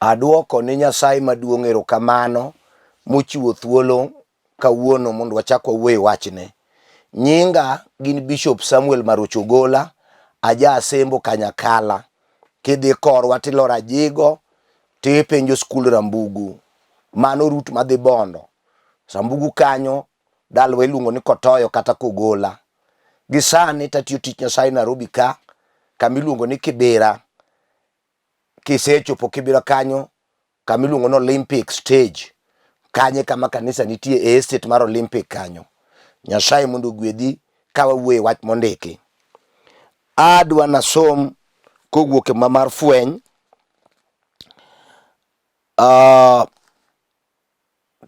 Aduoko ne Nyasaye maduong' erokamano mochiwo thuolo kawuono mondo wachak wawuo e wachne. Nyinga gin Bishop Samuel Marocho Ogola, aja Asembo Kanyakala. Kidhi korwa tiloro Ajigo tipenjo skul Rambugu. Mano rut madhi Bondo. Sambugu kanyo dalawa iluongo ni Kotoyo kata Kogola. Gi sani tatiyo tich Nyasaye Nairobi ka kama iluongo ni Kibera. Kisechopo Kibera kanyo kama iluongo ni Olympic stage kanyo kama kanisa nitie e estate mar Olympic kanyo. Nyasaye mondo ogwedhi ka wawuoyo e wach mondiki. Adwa nasom kowuok e mar fweny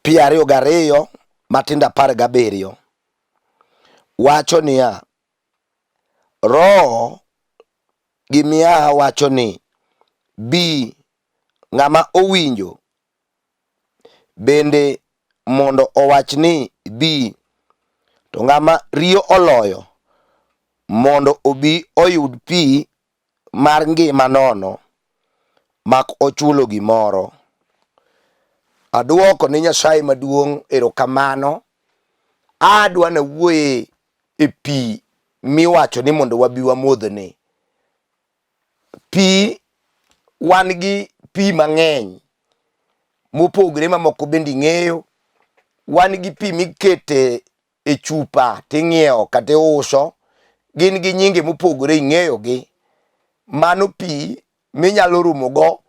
piero ariyo gariyo matindo apar gabiriyo wacho niya Roho gi miaha wacho ni, 'Bi! Ng'ama owinjo bende mondo owach ni, 'Bi! To ng'ama riyo oloyo mondo obi oyud pi mar ngima nono mak ochulo gimoro. Aduoko ne Nyasaye maduong' erokamano. Adwa nawuoye e pi miwacho ni mondo wabi wamodhni. Pi wan gi pi mang'eny mopogre mamoko bende ing'eyo. Wan gi pi mikete e chupa ting'iewo kata iuso. Gin gi nyinge mopogore ing'eyo gi. Mano pi minyalo rumo go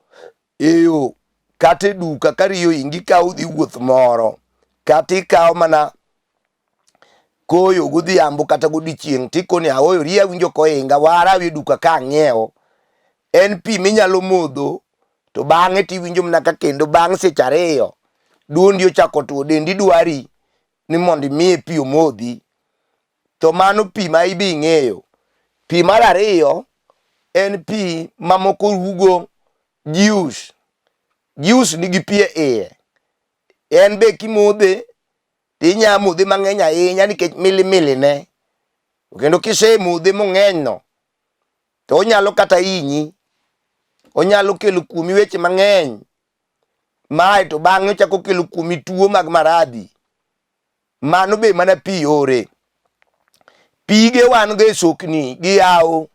e yo kata e duka ka riyo ohingi ikawo idhi wuoth moro kata ikawo mana koyo godhiambo kata godiochieng' tikoni aoyo riya awinjo kohinga wara awi e duka ka ang'iewo. En pi minyalo modho to bang'e tiwinjo mana ka kendo bang' seche ariyo duondi ochako two dendi dwari ni mondo imiye pi omodhi. To mano pi ma ibi ing'eyo. Pi mar ariyo en pi ma moko rugo juice. Juice nigi pi e iye. En be kimodhe Inya modhe mang'eny ahinya nikech milimili ne. Kendo kisemodhe mong'eny no, to onyalo kata hinyi. Onyalo kelo kuomi weche mang'eny. Mae to bang'e ochako kelo kuomi tuo mag maradhi. Mano be mana pi yore. Pige wan go e sokni gi yawo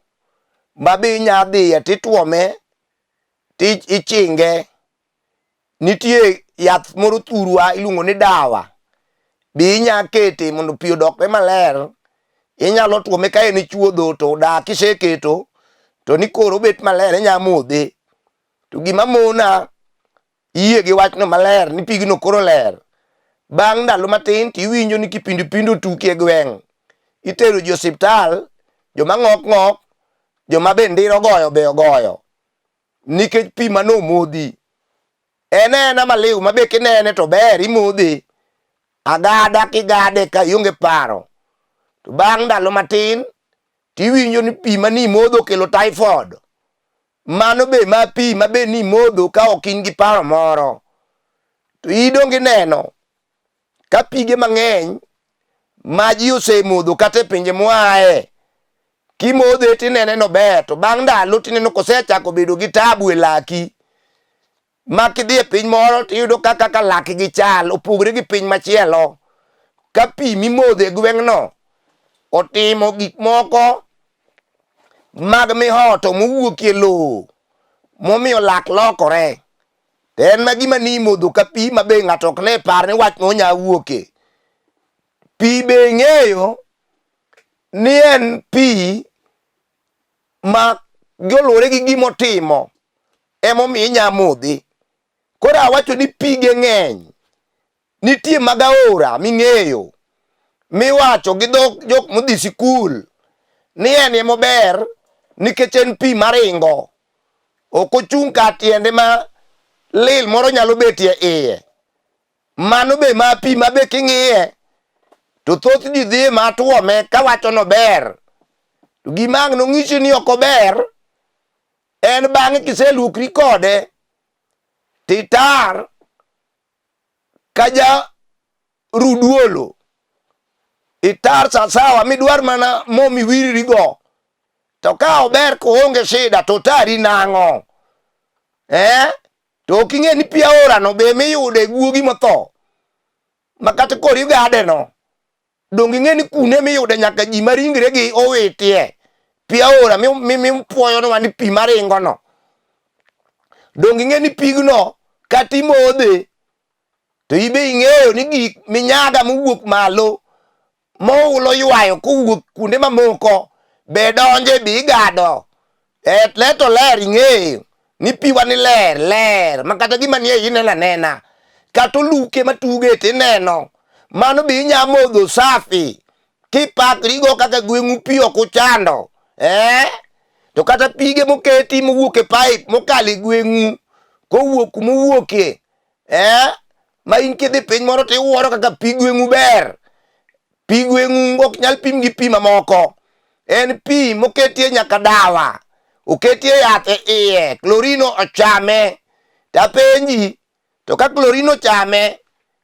ma be inya dhiye tituome ti ichinge. Nitie yath moro thurwa iluongo ni dawa. Be inya kete mondo pi odokre maler. Inyalo tuome ka en chuodho to dak kiseketo to ni koro obet maler inya modhe. To gima mona yie gi wachno maler ni pigno koro ler. Bang' ndalo matin to iwinjo ni kipindupindu otuki e gweng'. Itero ji osiptal, joma ng'ok ng'ok, joma be ndiro ogoyo be ogoyo. Nikech pi mane omodhi en aena maliw ma be kinene to ber imodhe agada kigade ka ionge paro to bang' ndalo matin tiwinjo ni pi mane imodho okelo typhoid mano be ma pi ma be nimodho ka ok in gi paro moro to idong ineno ka pige mang'eny ma ji osemodho kata e pinje mwaye kimodhe tinene nober to bang' ndalo tineno kosechako bedo gi tabu e laki ma kidhi e piny moro tiyudo ka kaka lakgi chal opogore gi piny machielo ka pi mimodho e gweng'no otimo gik moko mag mihoto mowuokie lowo momiyo lak lokore To en ma gima ni imodho ka pi ma be ng'ato ok ne par ni wach no onya wuoke. Pi be ing'eyo ni en pi ma joluwore gi gima otimo emomiyo inya modhi. Koro awacho ni pige ng'eny. Nitie mag aora ming'eyo miwacho gi dhok jok modhi sikul ni en emober nikech en pi maringo. Ok ochung' kar tiende ma lil moro nyalo betie iye. Mano be ma pi ma be king'iye to thoth ji dhi ma tuome kawacho nober. To gima ang' nong'isi ni ok ober en bang'e kiseluokri kode titar ka ja ruduolo itar sawasawa midwar mana mo miwiriri go to ka ober koonge shida to tari nang'o eh? To ok ing'e ni pi aora no be miyude guogi motho ma kata koro igade no donge ing'e ni kune miyude nyaka ji ma ringregi owitie pi aora mipuoyonwa ni pi maringono. Donge ing'e ni pigno kata imodhe to ibe ing'eyo ni gik minyaga mowuok malo moulo ywayo kowuok kuonde mamoko be donje bi igado. E, ler to ler ing'eyo ni piwa ni ler ler ma kata gima nie ineno anena kata oluke matuge tineno mano be inya modho safi kipakrigo kaka gweng'u pi ok uchando eh? To kata pige moketi mowuok e pipe mokalo e gweng'u kowuok kumowuokie eh? Ma in kidhi piny moro to iwuoro kaka pi gweng'u ber. Pi gweng'u ok nyal pim gi pi mamoko. En pi moketie nyaka dawa, oketie yath e iye, chlorine ochame. Tapenji, to ka chlorine ochame,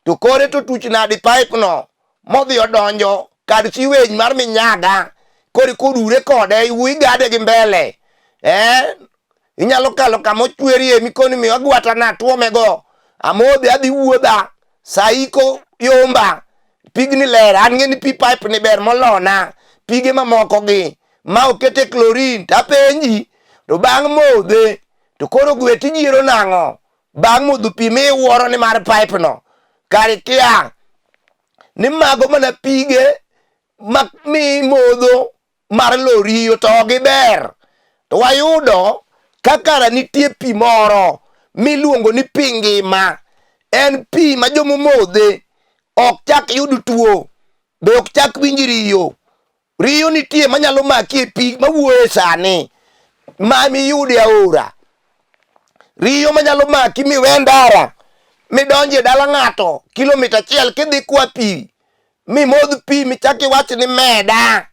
to kore to tuch nadi pipe no modhi odonjo kar sewage mar minyaga koro ikodure kode iwuo igade gi mbele eh? Inyalo kalo kama ochwerie mikoni miwa agwata na tuomego amodhe adhi wuodha saiko yomba pigni ler an ng'e ni pi pipe ni ber molona pige mamoko gi ma okete chlorine tapenji to bang' modhe to koro gwe tijiero nang'o bang' modho pi miwuoro ni mar pipe no kar ikia ni mago mana pige ma mimodho mar loriyo to ok giber. To wayudo ka kara nitie pi moro miluongo ni pi ngima. En pi ma jomomodhe ok chak yud tuo, be ok chak winj riyo. Riyo nitie manyalo maki e pi mawuoye sani ma miyudo e aora. Riyo manyalo maki miwe ndara midonj e dala ng'ato kilomita achiel kidhi kwa pi mimodh pi michak iwach ni meda.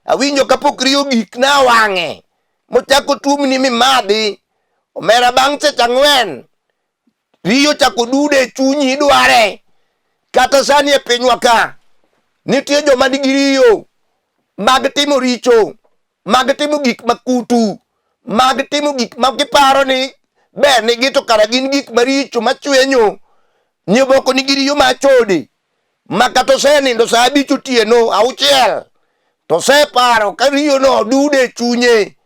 Awinjo kapok riyo gik na wang'e mochako tuomni mimadhi. Omera bang' seche ang'wen riyo chako dude e chunyi idware. Kata sani e pinywa ka nitie joma nigi riyo mag timo richo, mag timo gik makutu, mag timo gik ma giparo ni ber nigi to kara gin gik maricho machwenyo. Nyomoko nigi riyo mar chode ma kata osenindo saa abich otieno auchiel to oseparo ka riyono dude e chunye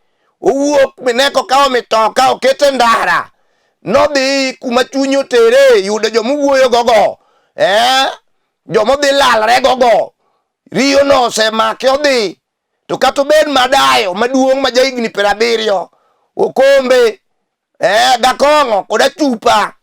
owuok mine kokawo mitoka okete ndara nodhi kuma chunye otere yudo joma owuoyo gogo eh, joma odhi lalre gogo riyono osemake odhi to kata obed madayo maduong' ma jahigni 70 okombe Eh, gakong'o kod achupa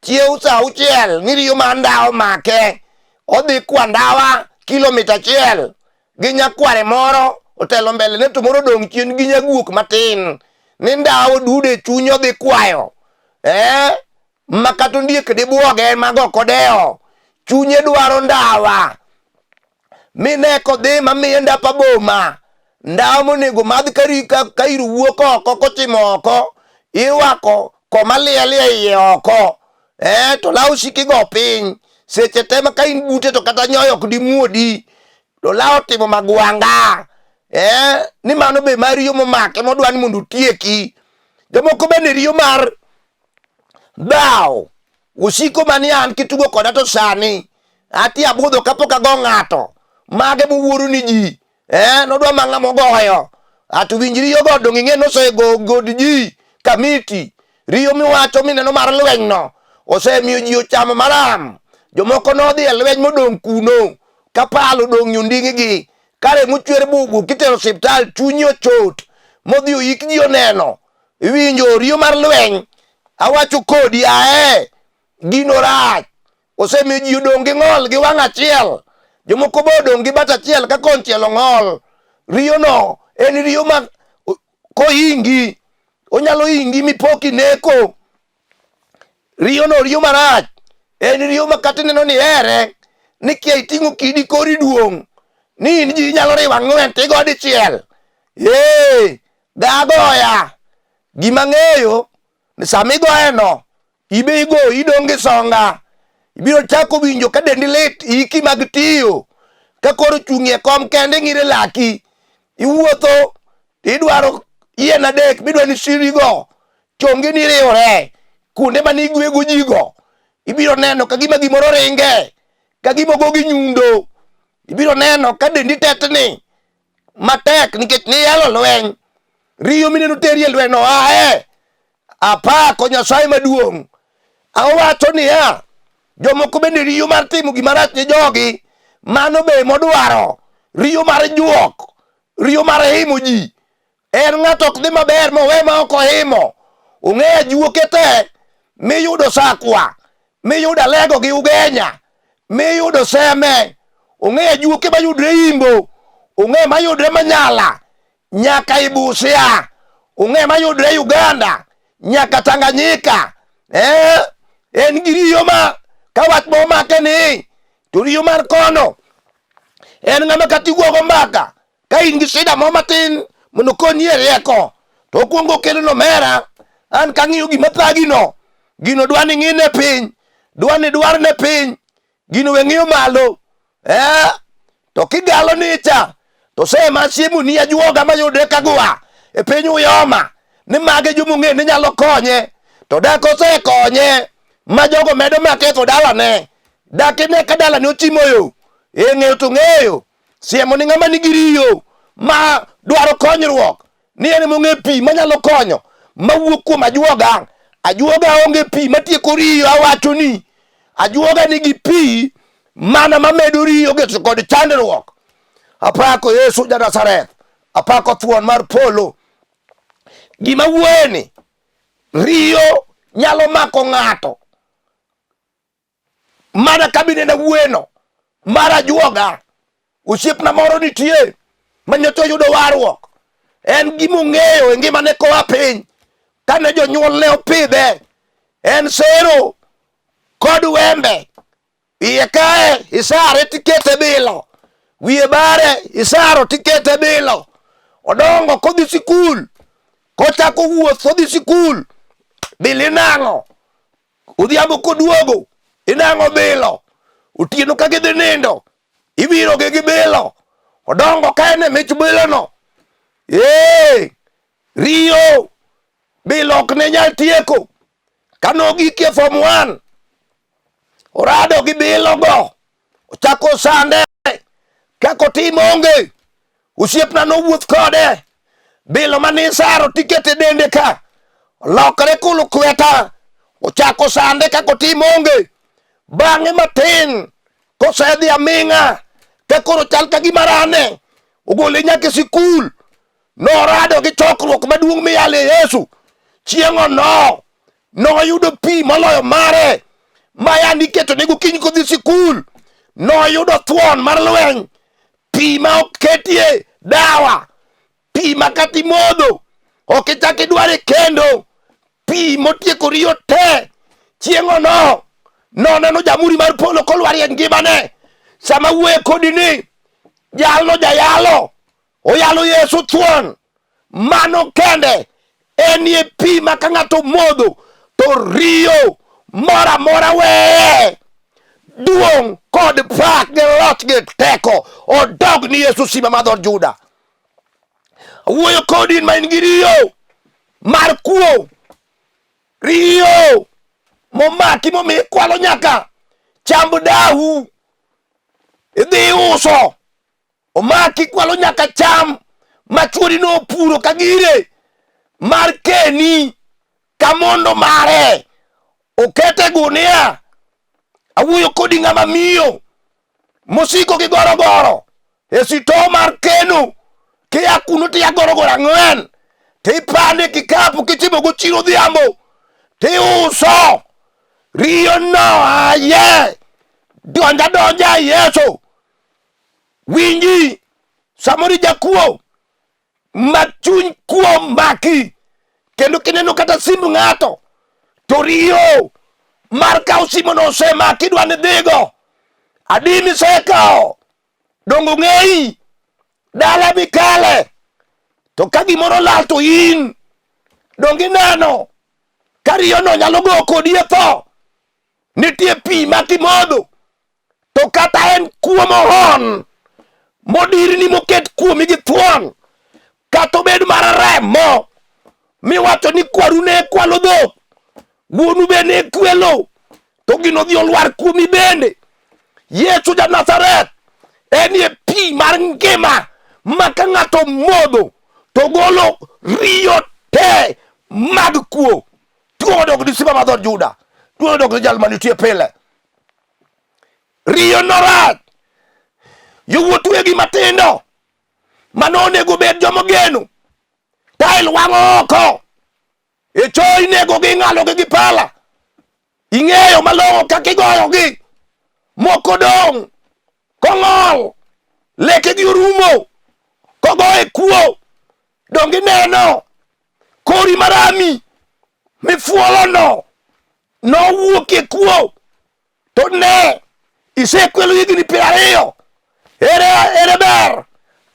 chiew sa auchiel ni riyo mar ndawa omake odhi kwa ndawa kilomita achiel gi nyakware moro otelo mbele ne to moro odong' chien gi nyaguok matin ni ndawa odude e chunye odhi kwayo eh, ma kata ondiek dibuoge mago ok odewo chunye dwaro ndawa mine kodhi mamiye ndapa boma ndawa monego madh ka iro wuok oko kochimo oko irwako koma liel e iye oko eh, to law siki go piny seche te ma ka in bute to kata nyoyo ok dimuodi to law otimo magwanga eh, ni mano be mar riyo momake modwa ni mondo otieki jomoko bende riyo mar dhaw osiko mani an kitugo koda to sani ati abudho kapok ago ng'ato mage mowuoro ni ji eh, nodwa ma ng'ama ogoyo ato winj riyo go dong' ing'e nosego god ji kamiti riyo miwacho mineno mar lweny no osemiyo ji ochamo maram jomoko nodhi e lweny modong' kuno ka pal odong' nyonding'gi ka remo chwer bubu kitero osiptal chunyi ochot modhi oyik ji oneno iwinjo riyo mar lweny awacho kodi ae gino rach osemiyo ji odong' gi ng'ol gi wang' achiel jomoko be odong' gi bat achiel ka konchiel ong'ol riyono en riyo ma kohingi onyalo hingi mipo kineko riyono riyo marach en riyo ma kata ineno ni here ni kia iting'o kidi kori duong' ni in ji inyalo riwo ang'wen tigo dichiel ee gagoya gima ng'eyo ni sama igoyeno ibe igo idong' gi songa ibiro chako winjo ka dendi lit iki mag tiyo ka koro chung'ie kom kende ng'ire laki iwuotho idwaro yien adek midwa ni sirigo chongi ni riwre. Kuonde mane igwego jigo, ibiro neno ka gima gimoro ringe, ka gima ogo gi nyundo. Ibiro neno ka dendi tetni matek nikech niyalo lweny. Riyo mineno teri e lweny no ae. Apako Nyasaye maduong'. Awacho niya, jomoko bende riyo mar timo gima rach ne jogi, mano be modwaro. Riyo mar juok, riyo mar himo ji. En ng'ato ok dhi maber mowe ma ok ohimo. Ong'eyo ajuoke te miyudo Sakwa, miyudo Alego gi Ugenya, miyudo Seme. Ong'eyo ajuoke mayudre Imbo, ong'eyo mayudre Manyala, nyaka Ibusia, ong'eyo mayudre Uganda, nyaka Tanganyika. Eh, en gi riyo ma ka wach ma omake ni to riyo mar kono en ng'ama kata iwuogo mbaka ka in gi shida moro matin mondo okonyi e rieko to okwongo okelo nomera an kang'iyo gima thagino gino dwa ni ng'ine piny dwa ni dwarne piny gino we ng'iyo malo eh? To kigalo nicha to sema siemoni ajuoga mayudre kagwa e piny Uyoma ni mage jomong'e ni nyalo konye to dak osekonye ma jogo medo maketho dalane dak ine ka dalane ochimo yo e ng'eyo to ng'eyo siemo ni ng'ama nigi riyo ma dwaro konyruok ni en mong'e pi manyalo konyo mawuok kuom ajuoga. Ajuoga onge pi matieko riyo, awacho ni ajuoga nigi pi mana mamedo riyo gi kod chandruok. Apako Yesu ja Nazareth, apako thuon mar polo. Gima wuoyeni, riyo nyalo mako ng'ato mana ka binena wuoyeno mar ajuoga. Osiepna moro nitie ma nyocha oyudo warruok, en gima ong'eyo e ngimane koa piny kane jonyuolne opidhe, en sero kod wembe iye kae isare tikete bilo, wiye bare isaro tikete bilo. Odongo kodhi sikul, kochako wuoth odhi sikul, bil inang'o Odhiambo koduogo inang'o bilo, otieno ka gidhi nindo ibiro gi bilo. Odongo ka en e mich bilono. Ee, riyo bilo ok ne nyal tieko. Kane ogik e form 1 orado gi bilogo, ochako sande kaka otim onge. Osiepna nowuoth kode bilo mane isaro tikete dende ka olokore kulu kweta ochako sande kaka otim onge. Bang'e matin kosedhi aming'a ka koro chal ka gima rane ogole nyaka e sikul norado gi chokruok maduong' miyale Yesu. Chieng'o no noyudo pi moloyo mare ma yandi iketone gokinyi kodhi sikul. Noyudo thuon mar lweny, pi ma oketie dawa, pi ma kata imodho ok ichak idware kendo, pi motieko riyo te. Chieng'ono noneno jamuri mar polo kolwarie ngimane. Sama wuoye kodi ni jalno jayalo oyalo Yesu thuon, mano kende enie pi ma ka ng'ato modho to riyo moro amora weye. Duong' kod pak gi loch gi teko odog ni Yesu simba mar dhood Juda. Awuoyo kodi in ma in gi riyo mar kuo, riyo momaki momi ikwalo nyaka chamb dahu idhi uso omaki kwalo nyaka cham ma chuori nopuro ka gire mar keni ka mondo mare okete gunia. Awuoyo kodi ng'ama miyo mosiko gi gorogoro e sito mar keno kia kuno tiya gorogoro ang'wen tipande kikapu kichimo go chiro odhiambo tiuso riyo no aye donja donja Yesu winji samoro ijakuo ma chuny kuo maki kendo kineno kata simb ng'ato to riyo mar kawo simono osemaki idwa ni dhigo adi misekawo dongo ng'eyi dala mikale to ka gimoro lal to in donge ineno ka riyono nyalo go kodi e tho nitie pi ma kimodho to kata en kuo mohon modirni moket kuomi gi thuon kata obed mar remo miwacho ni kwaru ne kwalo dhok. Wuonu be ne kwelo to gino dhi olwar kuomi bende. Yesu ja Nazareth en e pi mar ngima ma ka ng'ato modho to golo riyo te mag kuo. Tuo odok ni simba mar dhood Juda, tuo odok ni jal manitie pile. Riyo norach, yowuot wegi matindo mano onego bed jomogeno, tael wang'o oko e cho inegogi ing'alogi gi pala ing'eyo malong'o kaka igoyogi moko dong' kong'ol lekegi orumo kogo e kuo dong' ineno kori marami mifuolono nowuok e kuo to ne isekwelo higni 20 ere ere ber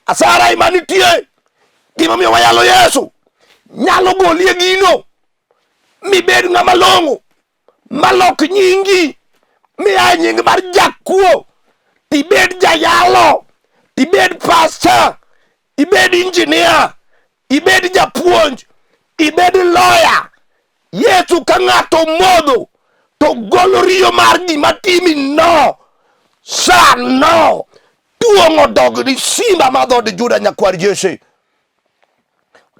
asara ema nitie gimomiyo wayalo Yesu nyalo golie gino mibed ng'ama long'o malok nyingi mia nying mar jakuo tibed jayalo tibed pasta ibed injinia ibed japuonj ibed loya Yesu ka ng'ato modho to golo riyo mar gima timi no sa no tuong'o dog ni simba ma dhood Juda nyakwar Jesse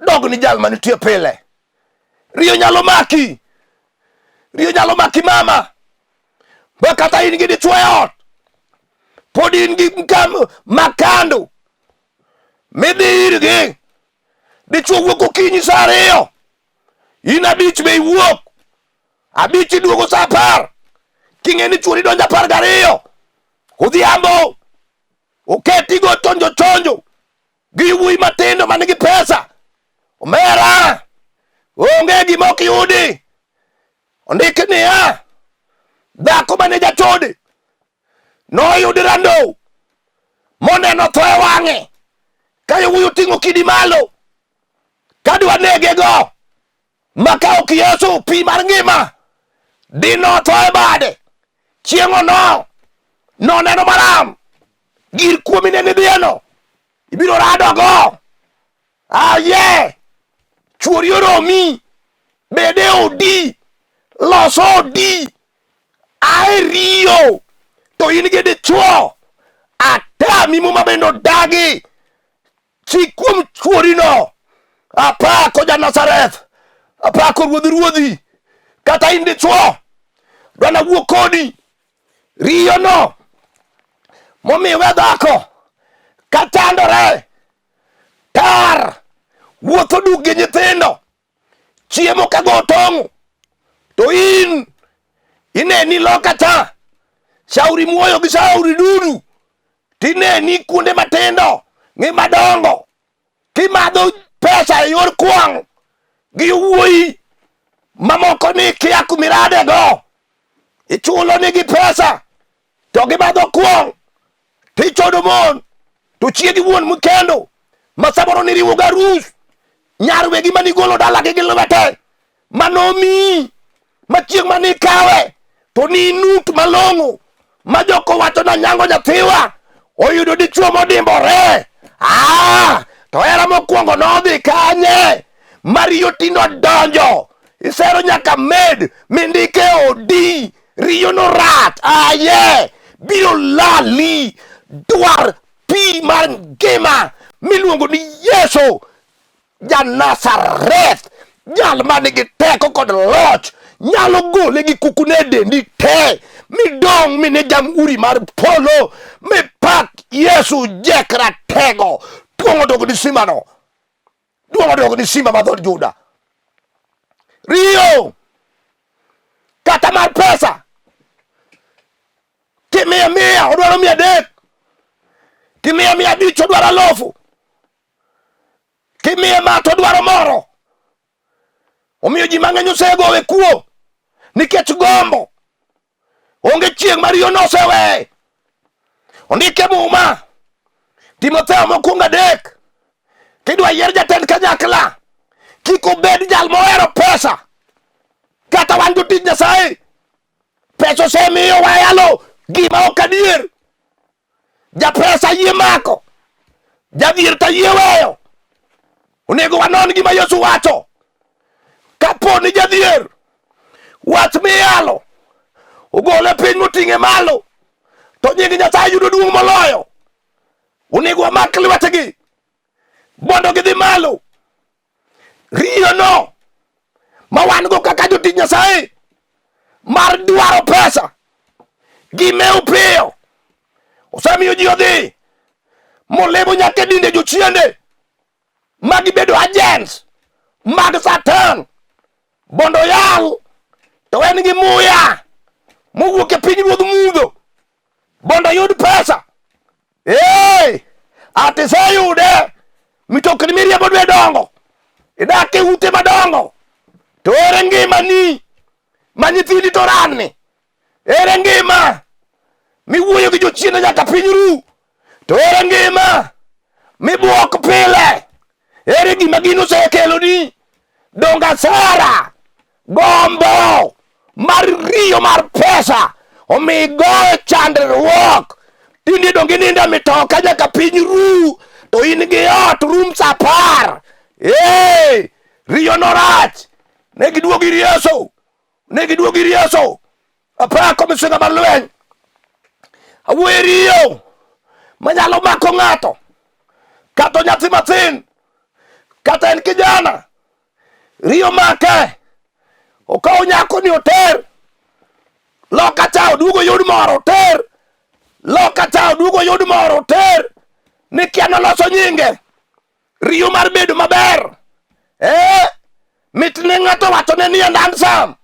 dog ni jal manitie pile riyo nyalo maki riyo nyalo maki mama ma kata in gi dichwo e ot pod in gi makando midhi irgi dichwo wuok okinyi sa 2 in 5 be iwuok 5 iduogo sa 10 king'e ni chuori donjo 12 odhiambo oketigo chonjo chonjo gi wuoyi matindo man gi pesa omera onge gima ok yudi ondik niya dhako mane jachode noyudi rando moneno tho e wang'e ka yowuoyi oting'o kidi malo kadwa negego ma ka ok Yesu pi mar ngima dinotho e bade chieng'o no noneno maram gir kuomi ne nidhiyeno ibiro radogo aye chuori oromi bede odi los odi ae riyo to in gi dichuo atami muma bende odagi Chik kuom chuorino. Apako ja Nazareth. Apako ruodh ruodhi. Kata in dichwo. Dwana wuo kodi. Riyono. Momiyo we dhako. Kachandore. Tar. Wuotho duk gi nyithindo. Chiemo ka go tong'. To in. Ineni loka cha. Shauri muoyo gi shauri dudu. Tineni kuonde matindo gi madongo kimadho pesa e yor kwang' gi wuoyi mamoko ni kia kumiradego ichulo nigi pesa to gimadho kwong' tichodo mon to chiegi wuon mukendo ma samoro niriwo garus nyar wegi manigolo dalagi gi lwete manomiyi ma chieng' mane ikawe to ninut malong'o ma joko wacho na nyango nyathiwa oyudo dichuo modimbore ah, to hera mokwongo nodhi kanye mariyo tino donjo isero nyaka med mindike odi riyo no rat aye biro lali dwar pi mar ngima miluongo ni Yesu Ja-Nazareth, jal ma nigi teko kod loch, nyalo gole gi kukune e dendi te, midong' mine jamhuri mar polo, mipak Yesu Jek Ratego. Duong' odog ni simbano. Duong' odog ni simba mar dhood Juda. Riyo kata mar pesa kimiye 100 odwaro 300, kimiye 500 odwaro 1000 kimiye ma to dwaro moro. Omiyo ji mang'eny osegowe kuo nikech gombo. Onge chieng' ma riyo noseweye. Ondike Muma Timotheo mokwongo 3 kidwa yier jatend kanyakla kik obed jal mohero pesa. Kata wan jotich Nyasaye pesa osemiyo wayalo gima ok adier. Japesa yie mako, jadhier to yie weyo. Onego wanon gima Yesu wacho. Kapo ni jadhier Wach miyalo ogole piny moting'e malo, to nying Nyasaye yudo duong' moloyo. Onego wamak lwetgi mondo gidhi malo. Riyono ma wan go kaka jotich Nyasaye mar dwaro pesa gi mew piyo osemiyo ji odhi molemo nyaka e dinde jochiende ma gibedo agents mag Satan mondo oyal to en gi muya mowuok e piny ruodh mudho mondo oyud pesa. Ee, ati iseyude, mitokni miriembo dwe dongo, idak e ute madongo, to ere ngimani ma nyithindi to ranni? Ere ngima miwuoyo gi jochiende nyaka piny ru? To ere ngima mibuok pile? Ere gima gino osekeloni? Donge asara, gombo mar riyo mar pesa omi goyo chandruok. Tinde donge inindo e mitoka nyaka piny ru, to in gi ot rooms 10. Ee, riyo norach. Ne giduogo ir Yesu. Ne giduogo ir Yesu. Apako misinga mar lweny. Awuoyo riyo manyalo mako ng'ato, kata nyathi mathin, kata en kijana. Riyo make, okawo nyako ni oter loka cha, oduogo yud moro oter loka cha, oduogo yud moro oter, ni kia noloso nyinge. Riyo mar bedo maber. Mit ne ng'ato wachone ni en handsome,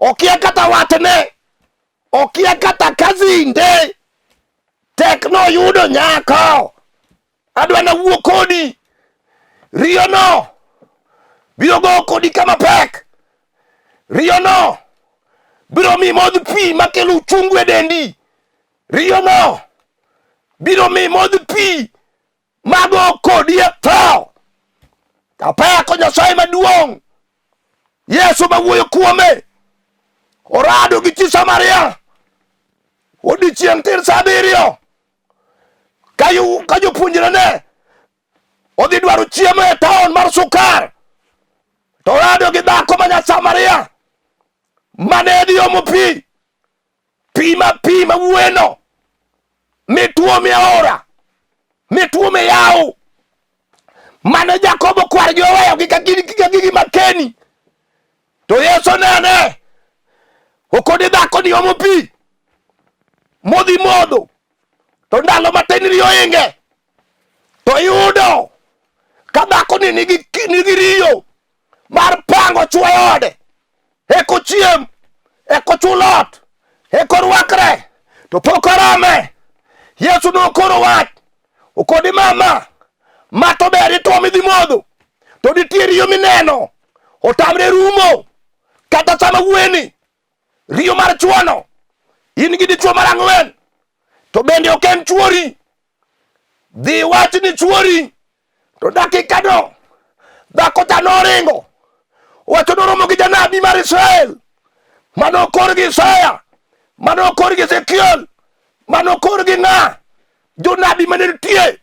okia kata wachne, okia kata kazinde, tek noyudo nyako. Adwa nawuo kodi. Riyono biro go kodi kama pek. Riyono biro mi modh pi makelo uchungu e dendi. Riyono biro mi modh pi mago kodi e tho. Apako Nyasaye maduong'. Yesu mawuoyo kuome orado gi chi Samaria odiechieng' tir sa 7 ka jopuonjrene odhi dwaro chiemo e taon mar Sukar, to orado gi dhako ma nya Samaria mane dhi omo pi, pi ma pi ma wuoyeno mituomi aora, mituomi yawo mane Jakobo kwargi oweyogi ka gigi makeni. To Yesu nene okoni dhako ni omo pi modhi modho, to ndalo matin riyo inge to yudo ka dhako ni nigi riyo mar pango chwo e ode, eko chiem, eko chul ot, eko rwakre, to pok orome. Yesu nokoro wach okoni mama ma to ber ituo midhi modho, to nitie riyo mineno otamre rumo kata sama wueni. Riyo mar chuono, in gi dichuo mar 4 to bende ok en chuori. Dhi wach ni chuori, to dakikano dhako cha noringo owacho noromo gi janabi mar Israel manokor gi Isaya, manokor gi Ezekiel, manokor gi ng'a jonabi mane nitie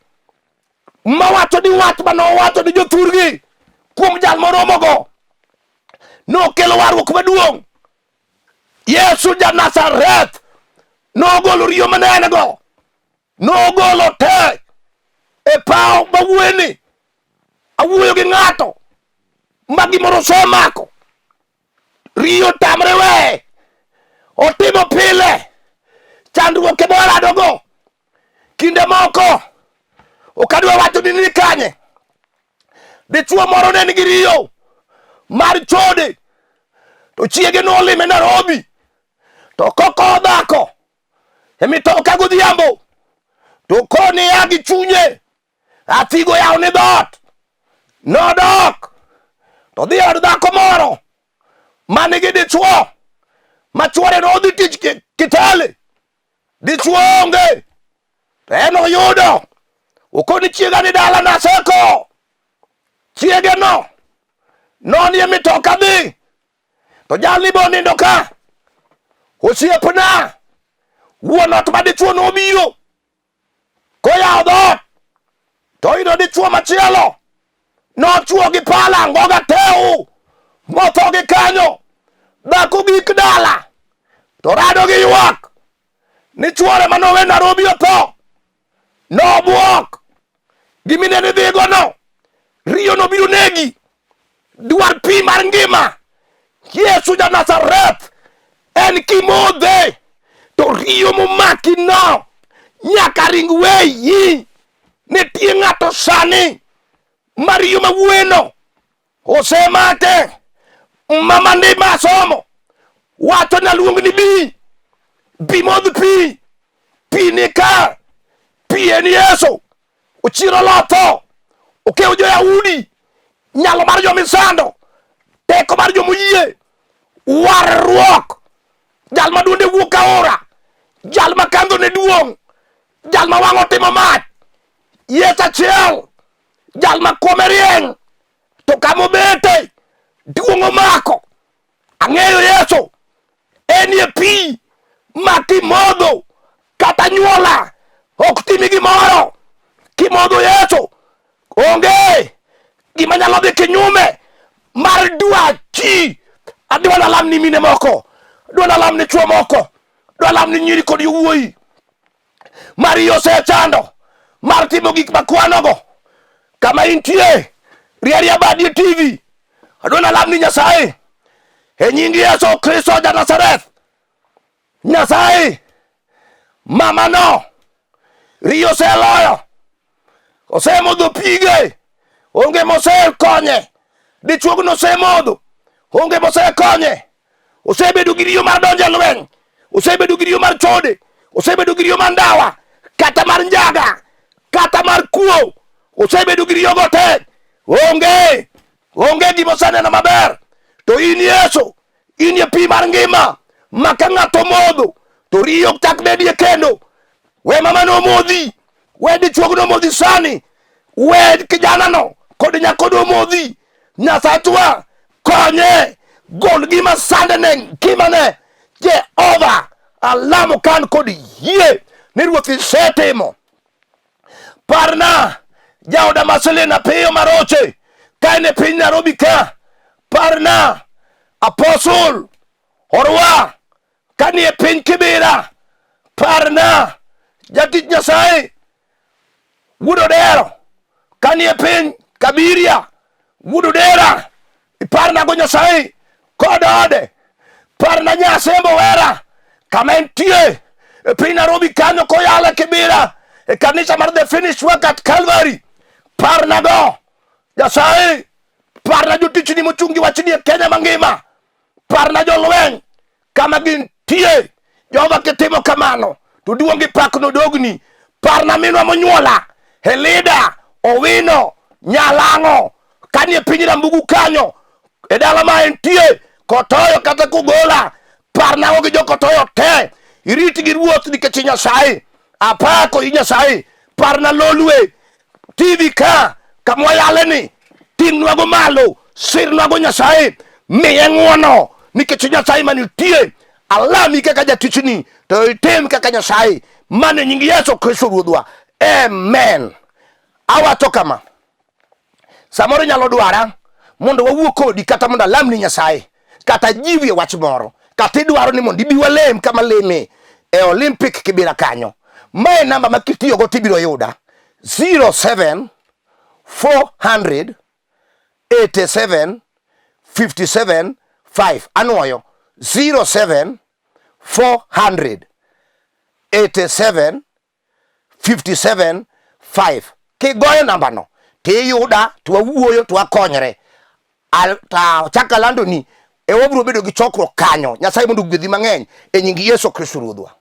mawacho ni wach manowacho ni jothurgi kuom jal moromogo nokelo warruok maduong'. Yesu ja Nazareth nogolo riyo mane en go, nogolo te e paw mawuoyeni. Awuoyo gi ng'ato ma gimoro osemako, riyo tamre weye, otimo pile chandruok ema oradogo. Kinde moko ok adwa wacho ni ni kanye, dichuo moro ne nigi riyo mar chode, to chiege nolime Nairobi, to kokowo dhako e mitoka godhiambo, to koni ya gi chunye athigo yawo ni dhoot, nodok to dhi od dhako moro manigi dichuo ma chuore nodhi tich Kitale, dichuo onge, to en oyudo okoni chiega ni dala naseko. Chiege no nonie mitoka dhi, to jalni bo nindo ka. Osiepna, wuon ot ma dichuo nobiro koyawo dhoot to oyudo dichuo machielo nochuo gi pala ngoga teu motho gi kanyo. Dhako gik dala to rado gi ywak ni chwore manowe Nairobi otho. Nobwok gimine ni dhigono riyo nobiro negi. Dwar pi mar ngima. Yesu ja Nazareth en kimodhe to riyo momaki no nyaka ring weyi. Nitie ng'ato sani ma riyo mawuoyeno osemake. Mama ndi masomo wacho naluong ni bi bi modh pi pi ni ka pi en Yesu ochiro lotho okewo jo-Yahudi nyalo mar jomisando teko mar jomoyie warruok jal ma duonde wuok aora jal ma kandho ne duong' jal ma wang'o timo mach Yesu achiel jal ma kome rieny to kama obete duong' omako ang'eyo Yesu enie pi ma kimodho kata nyuola ok timi gimoro kimodho Yesu onge gima nyalo dhi kinyume mar dwachi adwa nalam ni mine moko adwa nalam ni chwo moko adwa nalam ni nyiri kod yowuoyi mar osechando mar timo gik makwanogo kama intie rieria badi e TV adwa nalam ni Nyasaye e nying Yesu Kristo ja Nazareth Nyasaye mama no riyo oseloyo osemodho pige onge mosekonye dichuogno osemodho onge mosekonye osebedo gi riyo mar donjo e lweny osebedo gi riyo mar chode osebedo gi riyo mar ndawa kata mar njaga kata mar kuo osebedo gi riyogo te onge onge gima oseneno maber to in Yesu in e pi mar ngima ma ka ng'ato modho to riyo ok chak bedie kendo we mama nomodhi we dichuogno omodhi sani we kijanano kod nyakono omodhi nyasachwa konye gol gima sandene ngimane jehova alamo kan kod yie ni ruoth isetimo parna jaoda Marcelina Piyo Maroche ka en e piny Nairobi ka parna Apostle Orwa ka ni e piny Kibera parna jatich Nyasaye Wuod Odero ka ni e piny Kabiria Wuod Odera iparnago Nyasaye kod ode parna Nyasembo Wera kama entie e piny Nairobi kanyo koyalo Kibera e kanisa mar The Finished Work at Calvary parnago Nyasaye parna jotichni mochung' gi wachni e Kenya mangima parna jolweny kama gintie Jehova kitimo kamano to duong' gi pak nodogni parna minwa monyuola Helida Owino Nyalang'o kanie piny Rambugu kanyo e dala ma entie kotoyo kata kogola parnago gi jokotoyo te irit gi ruoth nikech Nyasaye apako i Nyasaye parna lolwe TV ka kama wayale ni ting'nwago malo sirnwago Nyasaye miye ng'wono nikech Nyasaye manitie alami kaka jatichni to itim kaka Nyasaye mano e nying Yesu Kristo Ruodhwa amen awacho kama samoro inyalo dwara mondo wawuo kodi kata mondo alamni Nyasaye kata jiwi e wach moro kata idwaro ni mondo ibi walem kama leme e Olympic Kibera kanyo mae namba ma kitiyogo tibiro yuda 07 400 87 57 5 anwoyo 07 400 87 57 5 kigoyo nambano tiyuda to wawuoyo to wakonyre chak alando ni e wabiro bedo gi chokruok kanyo nyasaye mondo ogwedhi mang'eny e nying yesu kristo ruodhwa.